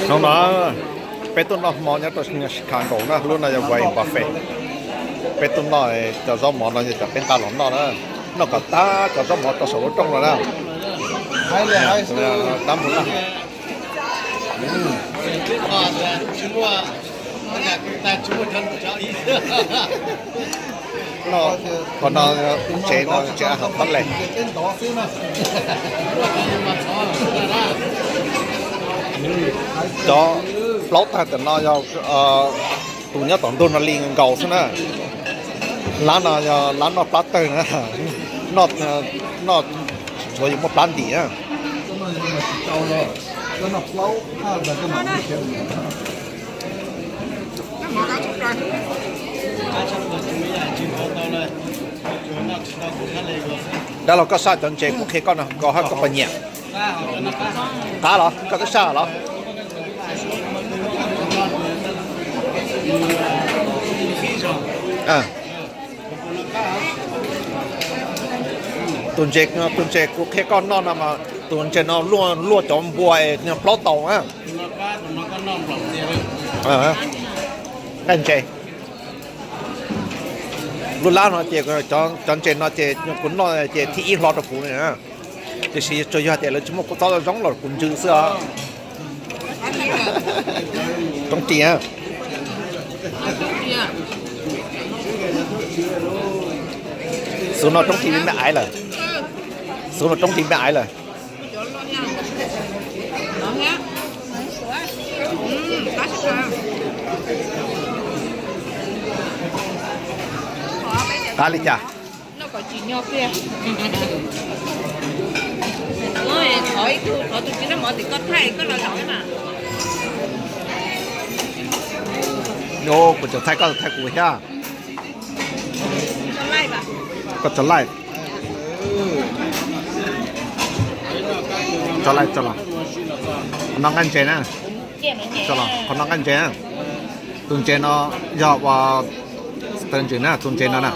Hnub no peb tuaj noj hmo nyob rau Chicago na, lub no yog Hawaiian buffet. Peb tuaj noj cov zaub mov no yog cov peb nqa los noj na, noj kom tag cov zaub mov rau saum lub rooj no na. Tab mus na. Qhov no tsev no tsev a hom pab les. Cov plaub tag tam no yog tus nyob tom ntug no li nkaus xwb na. Lab no yog lab noj plab tawg na, noj, noj tsuav yus muaj plab ntim na. Dab laug, koj saj cov ntses kuv qhia koj no, koj haj koj puas nyiam? Qab los koj twb saj los? Tus ntses, tus ntses kuv qhia koj noj no mas tus ntses no luaj, luaj cov npua es plaub tau na. Nqaij ntses. Lub lab no ces cov ntses no ces kuv noj ces thib ib hlo rau kuv na. Tiam sis tsuas yog tias lawv tsis muaj kua txob zoo los kuv ntsw xwb os. Roob ris. Xub no roob ris me me aiv lawm. Xub no roob ris me aiv lawm. Qab li cas? Kuv cov thaij koj thaij kuv thiab. Koj tso laij. Tso laij tso los. Qhov no nqaij ntses na. Tso los, qhov no nqaij ntses na. Tus ntses no yog ua, tus ntses na, tus ntses no na.